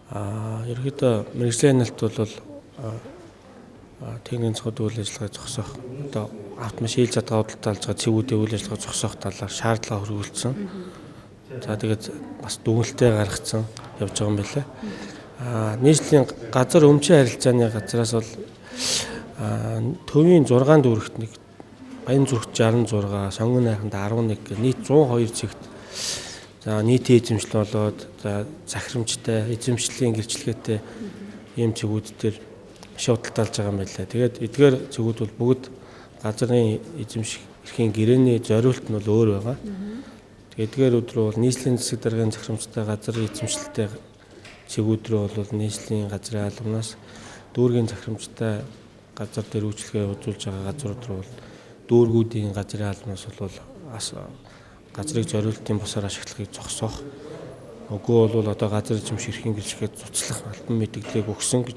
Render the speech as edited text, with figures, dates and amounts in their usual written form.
Ерөнхийдөө мэргэжлийн хяналт бол техникийн цохот үйл ажиллагааг зогсоох, одоо автомашин задгаа худалдаалж байгаа цэгүүдийн үйл ажиллагаа зогсоох талаар шаардлага хөрвүүлсэн. За, тэгээд бас дүгнэлтээ гаргацсан явж байгаа юм байна лээ. Нийслэлийн газар өмчийн харилцааны газраас бол төвийн 6 дүүрэгт нэг, Баян зүрхт 66, Сонгон найханд 11 гэх нийт 102 цэгт, за, нийтийн эзэмшил болоод, за, захирамжтай эзэмшлийн гэрчлэгээтэй ийм цэгүүд дээр машин худалдаалж байгаа юм байна лээ. Тэгээд эдгээр цэгүүд бол бүгд газрын эзэмших эрхийн гэрээний зориулт нь бол өөр байгаа. Тэгээд эдгээр өдрөө бол нийслэлийн засаг даргын захирамжтай газар эзэмшилтэй цэгүүд рүү бол нийслэлийн газрын албанаас, дүүргийн захирамжтай газар дээр үйлчилгээ үзүүлж байгаа газрууд руу бол дүүргүүдийн газрын албанаас бол газрыг зориултын бусаар ашиглахыг зогсоох, үгүй бол одоо газар эзэмших эрхийн гэрчлэгээ цуцлах албан мэдээллийг өгсөн гэж.